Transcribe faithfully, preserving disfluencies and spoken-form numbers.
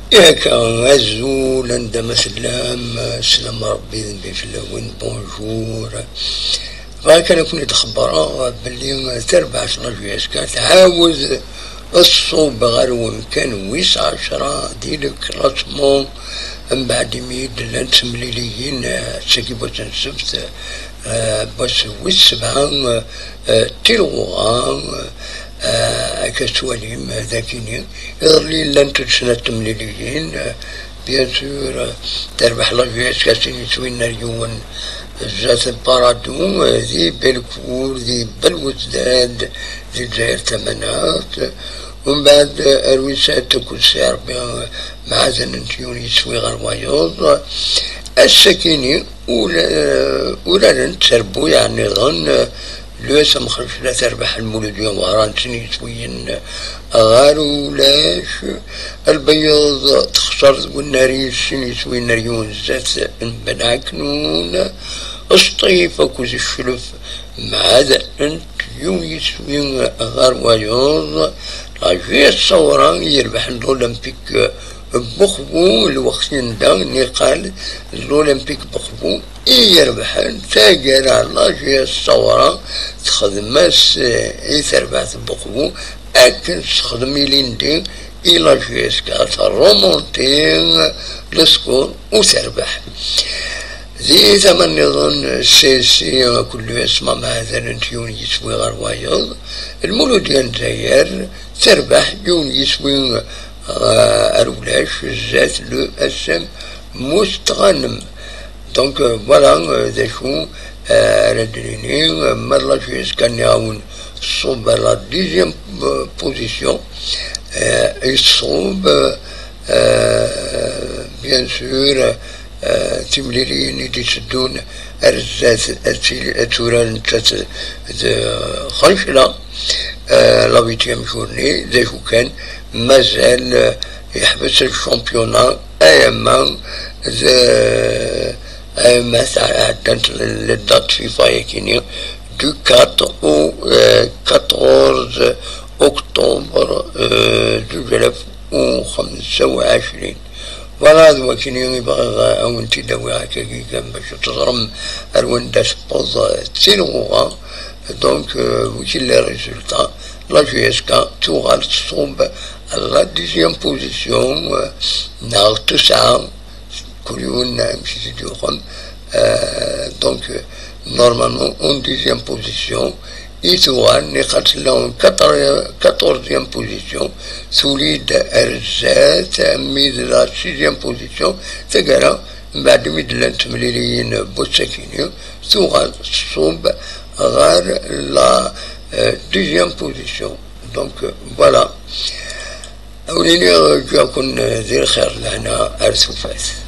Akka, azul, anda ma tellam, slam Rebbi d mmi fell-awen, bonjour. Bɣiɣ kan ad ken-id-xebbreɣ belli tarbaɛt n la J S K tɛawed tṣub ɣer wemkan wis ɛecra di le classement, mbeɛd imi i d-llant temliliyin, eh, ass-agi n wass n ssebt, eh, n wass wis sebɛa, eh, tilɣuɣa, eh, akka tettwalim, eh, dagini. Iḍelli llant-d snat temliliyin, eh, bien sûr, eh, terbeḥ la J S K sin iswin ar yiwen zdat Paradou, eh, di Belcourt, di Belwezdad, di Lezzayer Tamaneɣt. Umbeɛd, eh, ar wis sɛet akked Si Rebbi, eh, mɛadanent yiwen yiswi ɣer wayeḍ. Ass-akini, ula-, eh, urarent tarbuyaɛ nniḍen, eh, l'U S M Xercla terbeḥ Lmuludya Wehran sin yiswiyen ɣer ulac. Lbeyyeḍ texṣer deg unnar-is sin yiswiyen ar yiwen zdat n Benɛeknun. Sṭif akked Cclef mɛadanent yiwen yiswi ɣer wayeḍ. La J S Ṣawra yerbeḥ l'Olympique Buxbu, lweqt yenda niqal l'Olympique Buxbu i irebḥen taggara. La J S Ṣawra texdem-as, eh, i terbaɛt n Buxbu akken texdem ilindi i la J S K, terremonti le score u terbeḥ. Di tama nniḍen, C S C akked l'U S M A mɛadanent yiwen yiswi ɣer wayeḍ. Lmuludya n Lezzayer terbeḥ yiwen yiswi, eh, ar ulac zdat l'U S M Mustɣanem. Donc, euh, voilà, euh, d acu, euh, ara d-nini, euh, ma d la J S K nniɣ-awen tṣub à la dixième, euh, position, euh, i tṣub, euh, bien sûr, euh, timliliyin i d-iteddun ar zdat ad tili, ad turar nettat d Xercla, euh, la huitième journée, d acu kan, mazal, euh, yeḥbes le championnat, ayama d, ayama ɛeddant les dates FIFA yakini du quatre au, euh, quatorze octobre, euh, zuǧ alaf u xemsa u ɛecrin. Voilà, d wakini i bɣiɣ, euh, ad wen-t-id-awiɣ akkagi kan bac ad teẓrem ar wanda tewweḍ, euh, tilɣuɣa. Donc, euh, wiki les résultats, la J S K tuɣal tṣub à la dixième position, euh, neɣ tesɛa, kul yiwen amek i t-id-yuɣen. Euh, donc, euh, normalement, en dixième position i tuɣal, niqal tella en quatre-, quatorzième position, tuli-d ar zdat, mi d la sixième position, taggara, mbeɛd mi d-llant temliliyin n wass-akini, tuɣal tṣub ɣer la, euh, deuxième position. Donc, euh, voilà. Awen-iniɣ, ǧǧiɣ-ken, euh, di lxir, lehna ar tufat.